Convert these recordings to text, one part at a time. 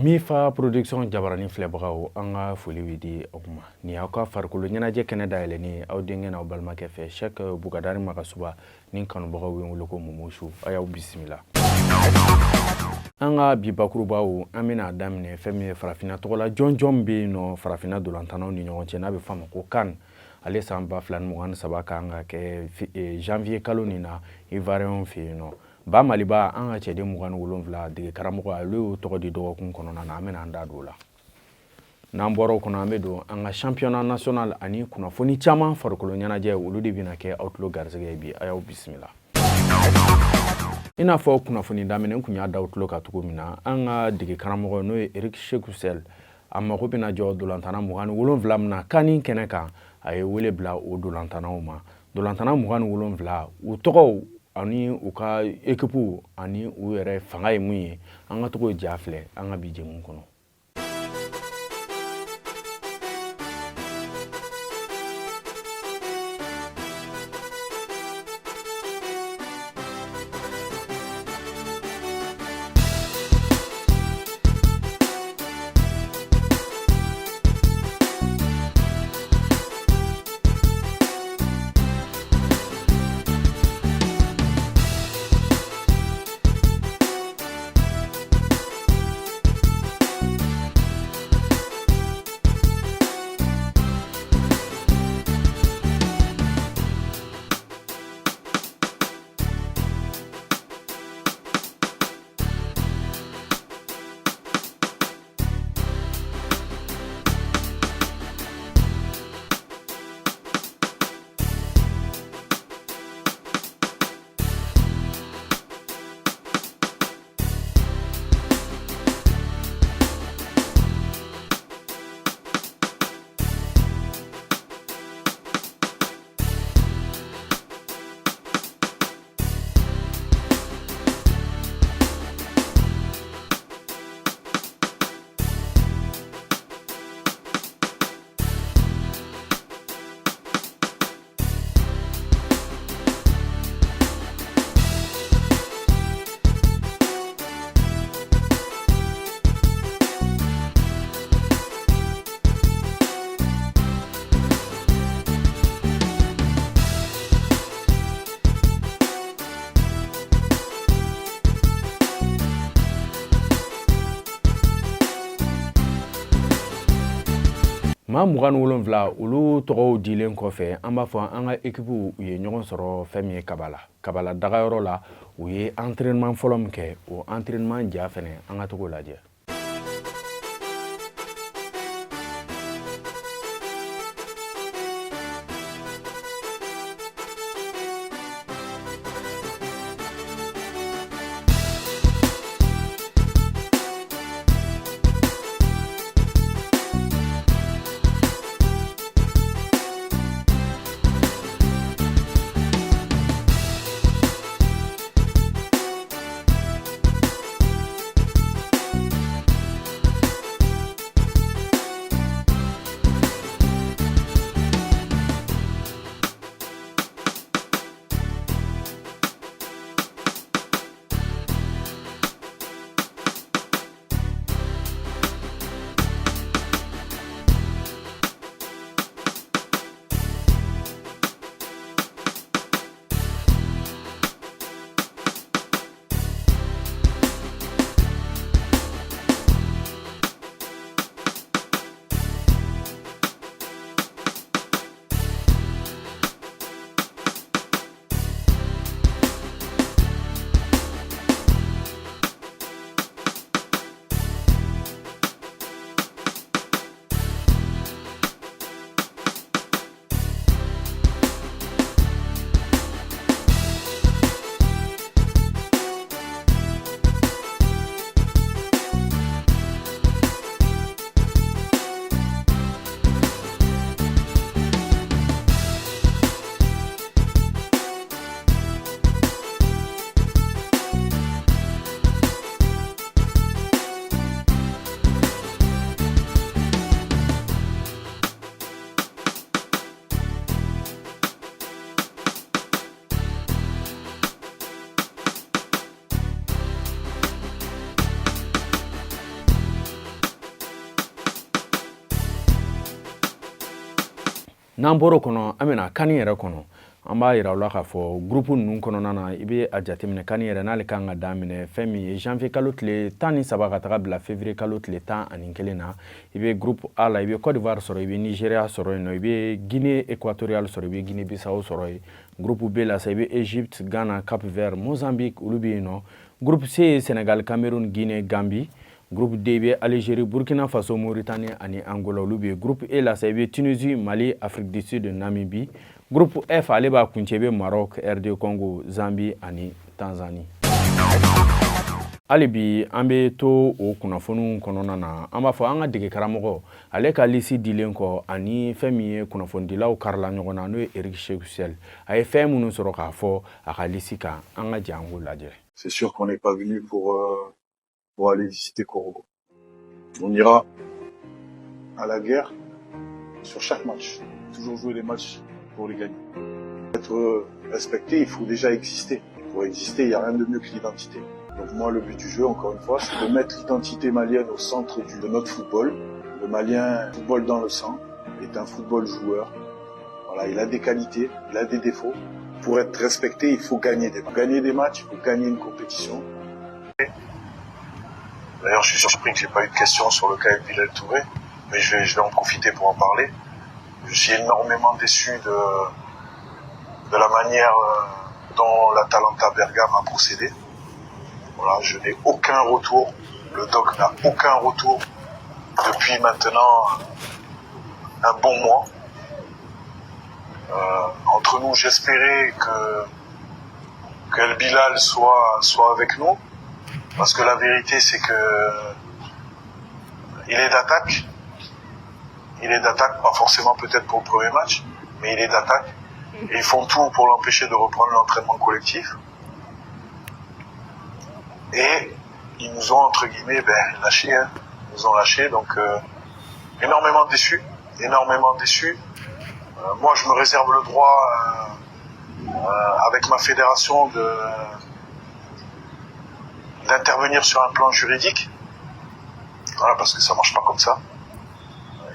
Mifa Production jabarani filɛbagaw, an ka foli bɛ di aw ma. Nin y'aw ka farikolo ɲɛnajɛ kɛnɛ dayɛlɛnnen ye aw denkɛ n'aw balimakɛ fɛ, Cheikh Bugadari Magasuba ni kanubagaw bɛ n wele ko Mumusu. A y'aw bisimila. An ka bi bakurubaw, an bɛna daminɛ fɛn min ye farafinna tɔgɔla jɔnjɔn bɛ yen nɔ farafinna dolantannaw ni ɲɔgɔn cɛ, n'a bɛ f'a ma ko CAN. Ale san 2023 kan ka kɛ janvier kalo nin na Ivoirien fɛ yen nɔ. Ba Maliba, an ka cɛden 27 dege karamɔgɔ, ale y'o tɔgɔ di dɔgɔkun kɔnɔna na. An bɛna an da don o la. N'an bɔra o kɔnɔ, an bɛ don an ka championnat national ani kunnafoni caman farikolo ɲɛnajɛ, olu de bɛna kɛ aw tulo garisɛgɛ ye bi. A y'aw bisimila. I n'a fɔ kunnafoni daminɛ n kun y'a da aw tulo kan cogo min na, an ka dege karamɔgɔ, n'o ye Eric Sekou Chelle, a mago bɛna jɔ dolantanna 27 min na CAN kɛnɛ kan, a ye wele bila o dolantannaw ma. Dolantanna 27, u tɔgɔw ani u ka ekipuw ani u yɛrɛ fanga ye mun ye, an ka togo ja filɛ an ka bi jɛmu kɔnɔ. Maa 27, olu tɔgɔw dilen kɔfɛ, an b'a fɔ an ka ekipuw u ye ɲɔgɔn sɔrɔ fɛn min ye Kabala, Kabala dagayɔrɔ la. U ye entraînement fɔlɔ min kɛ, o entraînement ja fɛnɛ, an ka togo lajɛ. N'an bɔr'o kɔnɔ, an bɛna CAN yɛrɛ kɔnɔ. An b'a yira aw la k'a fɔ groupe ninnu kɔnɔna na, i bɛ a jateminɛ CAN yɛrɛ n'ale kan ka daminɛ fɛn min ye janvier kalo tile 13 ka taga bila février kalo tile 11 na. I bɛ groupe A la, i bɛ Côte d'Ivoire sɔrɔ, i bɛ Nigeria sɔrɔ yen nɔ, i bɛ Guinée équatoriale sɔrɔ, i bɛ Guinée Bissau sɔrɔ yen. Groupe B la sa, i bɛ Égypte, Ghana, Cap Vert, Mozambique, olu bɛ yen nɔ. Groupe C ye Sénégal, Cameroun, Guinée, Gambie. Groupe D bɛ Algérie, Burkina Faso, Mauritanie ani Angola, olu bɛ yen. Groupe E la sa, i bɛ Tunisie, Mali, Afrique du Sud, Namibie. Groupe F, ale b'a kuncɛ, i bɛ Maroc, RD Congo, Zambie ani Tanzanie. Hali bi an bɛ to o kunnafoniw kɔnɔna na. An b'a fɔ an ka dege karamɔgɔ ale ka lisi dilen kɔ ani fɛn min ye kunnafonidilaw karila ɲɔgɔn na, n'o ye Eric Cheikhou Sel, a ye fɛn minnu sɔrɔ k'a fɔ a ka lisi kan, an ka jɛ an k'o lajɛ. C'est sûr qu'on n'est pas venu pour aller visiter Korhogo. On ira à la guerre sur chaque match. Toujours jouer des matchs pour les gagner. Être respecté, il faut déjà exister. Pour exister, il n'y a rien de mieux que l'identité. Donc moi, le but du jeu, encore une fois, c'est de mettre l'identité malienne au centre de notre football. Le Malien, football dans le sang, est un football joueur. Voilà, il a des qualités, il a des défauts. Pour être respecté, il faut gagner des matchs. Gagner des matchs, il faut gagner une compétition. D'ailleurs, je suis surpris que j'ai pas eu de questions sur le cas El Bilal Touré, mais je vais en profiter pour en parler. Je suis énormément déçu de la manière dont l'Atalanta Bergame a procédé. Voilà, je n'ai aucun retour. Le doc n'a aucun retour depuis maintenant un bon mois. Entre nous, j'espérais que El Bilal soit avec nous. Parce que la vérité, c'est que il est d'attaque. Il est d'attaque, pas forcément peut-être pour le premier match, mais il est d'attaque. Et ils font tout pour l'empêcher de reprendre l'entraînement collectif. Et ils nous ont, entre guillemets, lâchés. Hein. Ils nous ont lâchés, donc énormément déçus. Énormément déçus. Moi, je me réserve le droit, avec ma fédération, d'intervenir sur un plan juridique. Voilà, parce que ça marche pas comme ça.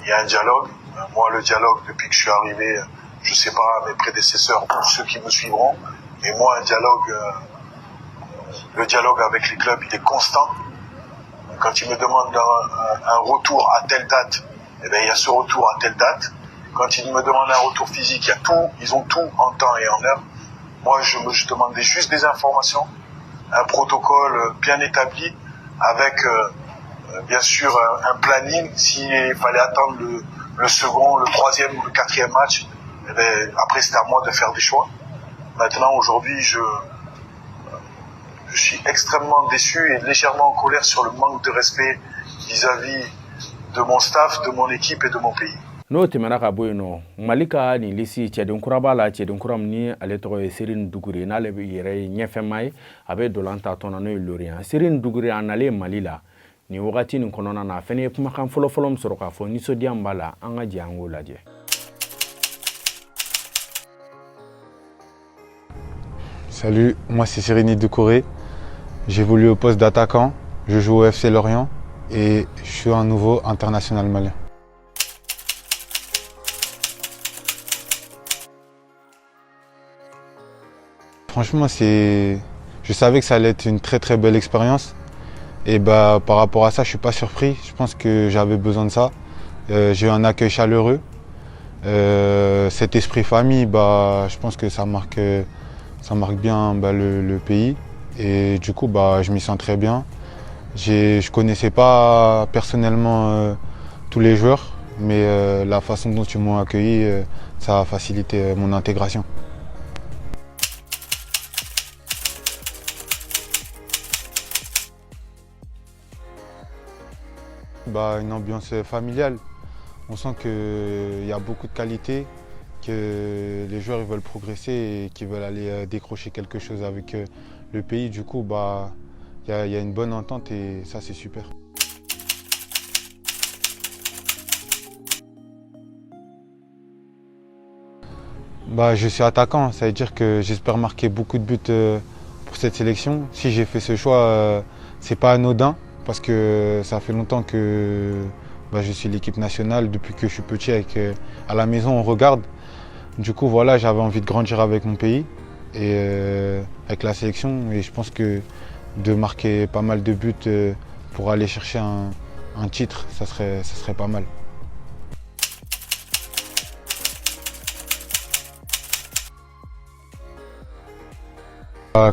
Il y a un dialogue. Moi, le dialogue, depuis que je suis arrivé, je sais pas, mes prédécesseurs ou ceux qui me suivront, mais moi, un dialogue, le dialogue avec les clubs, il est constant. Quand ils me demandent un retour à telle date, eh ben, il y a ce retour à telle date. Quand ils me demandent un retour physique, il y a tout, ils ont tout en temps et en heure. Moi, je demandais juste des informations, un protocole bien établi, avec bien sûr un planning. S'il fallait attendre le second, le troisième ou le quatrième match, eh ben, après c'était à moi de faire des choix. Maintenant, aujourd'hui, je suis extrêmement déçu et légèrement en colère sur le manque de respect vis-à-vis de mon staff, de mon équipe et de mon pays. N'o tɛmɛna ka bɔ yen nɔ, Mali ka nin lisi, cɛden kura b'a la, cɛden kura min ni ale tɔgɔ ye Serine Dugure, n'ale yɛrɛ ye ɲɛfɛma ye, a bɛ dolan ta tɔn na, n'o ye Lorient. Serine Dugure, a nalen Mali la nin wagati nin kɔnɔna na, a fɛnɛ ye kumakan fɔlɔfɔlɔ min sɔrɔ k'a fɔ nisɔndiya min b'a la, an ka jɛ an k'o lajɛ. Salut, moi c'est Serine Doucouré. J'évolue au poste d'attaquant, je joue au FC Lorient et je suis un nouveau international malien. Franchement, je savais que ça allait être une très très belle expérience. Et par rapport à ça, je suis pas surpris. Je pense que j'avais besoin de ça. J'ai eu un accueil chaleureux. Cet esprit famille, je pense que ça marque bien le pays. Et du coup, je m'y sens très bien. Je connaissais pas personnellement tous les joueurs, mais la façon dont ils m'ont accueilli, ça a facilité mon intégration. Une ambiance familiale. On sent qu'il y a beaucoup de qualité, que les joueurs ils veulent progresser et qu'ils veulent aller décrocher quelque chose avec le pays. Du coup, y a une bonne entente et ça, c'est super. Je suis attaquant, ça veut dire que j'espère marquer beaucoup de buts pour cette sélection. Si j'ai fait ce choix, c'est pas anodin, parce que ça fait longtemps que Bah, je suis l'équipe nationale depuis que je suis petit. À la maison, on regarde. Du coup, voilà, j'avais envie de grandir avec mon pays et avec la sélection. Et je pense que de marquer pas mal de buts pour aller chercher un titre, ça serait pas mal.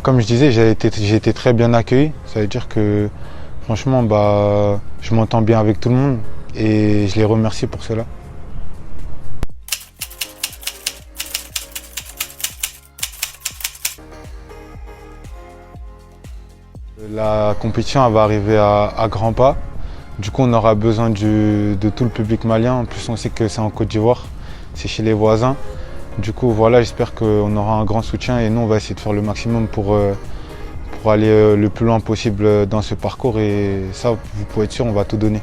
Comme je disais, j'ai été très bien accueilli. Ça veut dire que franchement, bah, je m'entends bien avec tout le monde et je les remercie pour cela. La compétition, elle va arriver à grands pas. Du coup, on aura besoin de tout le public malien. En plus, on sait que c'est en Côte d'Ivoire, c'est chez les voisins. Du coup, voilà, j'espère qu'on aura un grand soutien et nous, on va essayer de faire le maximum pour aller le plus loin possible dans ce parcours. Et ça, vous pouvez être sûr, on va tout donner.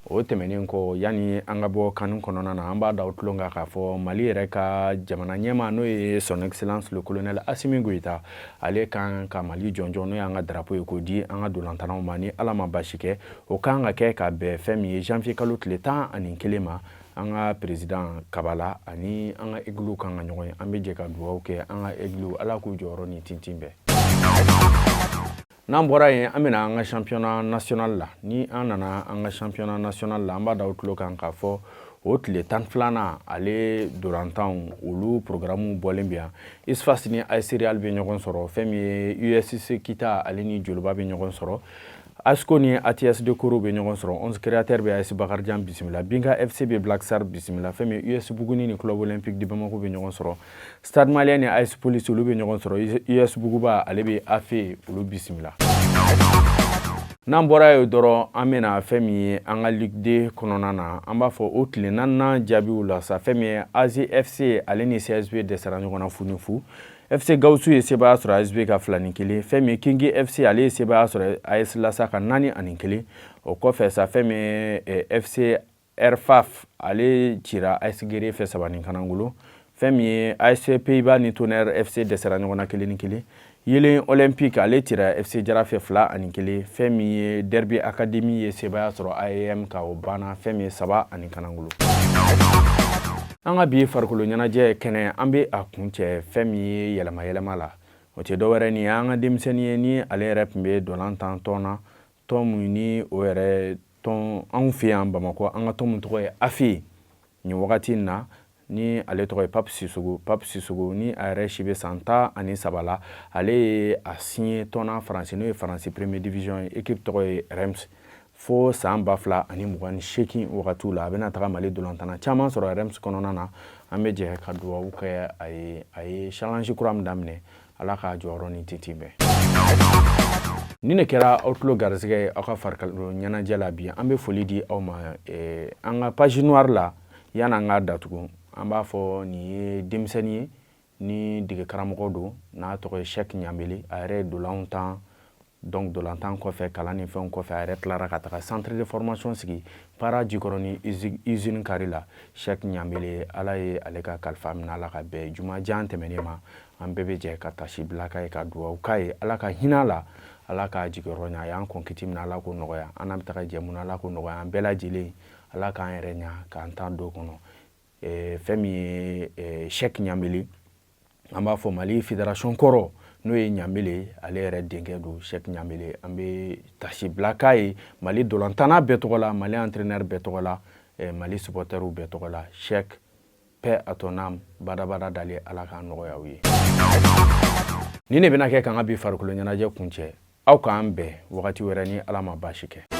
O tɛmɛnen kɔ, yanni an ka bɔ kanu kɔnɔna na, an b'a da o tulon kan k'a fɔ Mali yɛrɛ ka jamana ɲɛma, n'o ye Son Excellence le Colonel Assimi Goïta, ale kan ka Mali jɔnjɔn, n'o y'an ka drapeau ye, k'o di an ka dolantanaw ma. Ni Ala ma basi kɛ, o kan ka kɛ ka bɛn fɛn min ye janvier kalo tile 11 ma. An ka président Kabala ani an ka Aigles kan ka ɲɔgɔn ye. An bɛ jɛ ka dugawu kɛ an ka Aigles, Ala k'u jɔyɔrɔ ni tintin bɛɛ. N'an bɔra yen, an bɛna an ka championnat national la. Ni an nana an ka championnat national la, an b'a da o tulo kan k'a fɔ o tile 12nan, ale dolantanw, olu programme bɔlen bi yan. USFAS ni AS Real bɛ ɲɔgɔn sɔrɔ. Fɛn min ye USC Kita, ale ni Joliba bɛ ɲɔgɔn sɔrɔ. ASCO ni ATS de Koro bɛ ɲɔgɔn sɔrɔ. 11 Créateur bɛ AS Bakarijan bisimila. Binka FC bɛ Black Star bisimila. Fɛn min US Buguni ni Club Olympique de Bamako bɛ ɲɔgɔn sɔrɔ. Stade Malien ni AS Police, olu bɛ ɲɔgɔn sɔrɔ. US Buguba, ale bɛ AFE olu bisimila. N'an bɔra yen dɔrɔn, an bɛna fɛn min ye an ka Ligue 2 kɔnɔna na. An b'a fɔ o tile naaninan jaabiw la sa, fɛn min ye AZFC, ale ni CSB dɛsɛra ɲɔgɔn na 0-0. FC Gawusu ye sebaaya sɔrɔ ASB ka 2-1. Fɛn min ye Kingi FC, ale ye sebaaya sɔrɔ AS Lasa ka 4-1. O kɔfɛ sa, fɛn min ye FC RFAF, ale cira AS Gere fɛ 3-0. Fɛn min ye AS Pays-Bas ni Tonnerre FC dɛsɛra ɲɔgɔn na 1-1. Yelen Olympique, ale cira FC Jara fɛ 2-1. Fɛn min ye Derby Academy ye sebaaya sɔrɔ AEM ka, o banna fɛn min ye 3-0. An ka bi farikolo ɲɛnajɛ kɛnɛ, an bɛ a kun cɛ fɛn min ye yɛlɛma yɛlɛma la, o tɛ dɔwɛrɛ ni an ka denmisɛnnin ye, ni ale yɛrɛ tun bɛ dolan tan tɔn na, tɔn mun ni o yɛrɛ tɔn anw fɛ yan Bamakɔ, an ka tɔn mun tɔgɔ ye AFE nin wagati in na, ni ale tɔgɔ ye Pape Sissoko. Pape Sissoko, ni a yɛrɛ si bɛ san 13 la, ale ye a signé tɔn na Faransi, n'o ye Faransi Premier Division ye, équipe tɔgɔ ye Reims, fo san 2028 wagatiw la. A bɛna taga Mali dolantana caman sɔrɔ Reims kɔnɔna na. An bɛ jɛ ka dugawu kɛ a ye. A ye challenge kura min daminɛ, Ala k'a jɔyɔrɔ ni tintin bɛn. Ni ne kɛra aw tulo garisɛgɛ ye aw ka farikolo ɲɛnajɛ la bi, an bɛ foli di aw ma. An ka page noire la, yan'an k'a datugu, an b'a fɔ nin ye denmisɛnnin ye ni dege karamɔgɔ don, n'a tɔgɔ ye Sɛki Ɲanbele. A yɛrɛ ye dolanw tan. Donc dolantan kɔfɛ, kalan ni fɛnw kɔfɛ, a yɛrɛ tilara ka taga centre de formation sigi Para Jikɔrɔni usine kari la. Sɛki Ɲanbele, Ala ye ale ka kalifa minɛ, Ala ka bɛn jumajan tɛmɛnen ma. An bɛɛ bɛ jɛ ka tasi bila k'a ye, ka dugawu k'a ye, Ala ka hinɛ a la, Ala k'a jigiyɔrɔ ɲa. A y'an kɔn kiti min na, Ala k'o nɔgɔya. An n'a bɛ taga jɛ mun na, Ala k'o nɔgɔya an bɛɛ lajɛlen. Ala k'an yɛrɛ ɲa k'an ta don kɔnɔ. Fɛn min ye Sɛki Ɲanbele, an b'a fɔ Mali fédération kɔrɔ, n'o ye Ɲanbele, ale yɛrɛ denkɛ don. Sɛki Ɲanbele, an bɛ tasi bila k'a ye Mali dolantana bɛɛ tɔgɔ la, Mali entraîneur bɛɛ tɔgɔ la, Mali supporterw bɛɛ tɔgɔ la. Sɛki, paix à ton âme, badabada dalen, Ala k'a nɔgɔya u ye. Ni ne bɛna kɛ k'an ka bi farikolo ɲɛnajɛ kuncɛ. Aw k'an bɛn wagati wɛrɛ ni Ala ma baasi kɛ.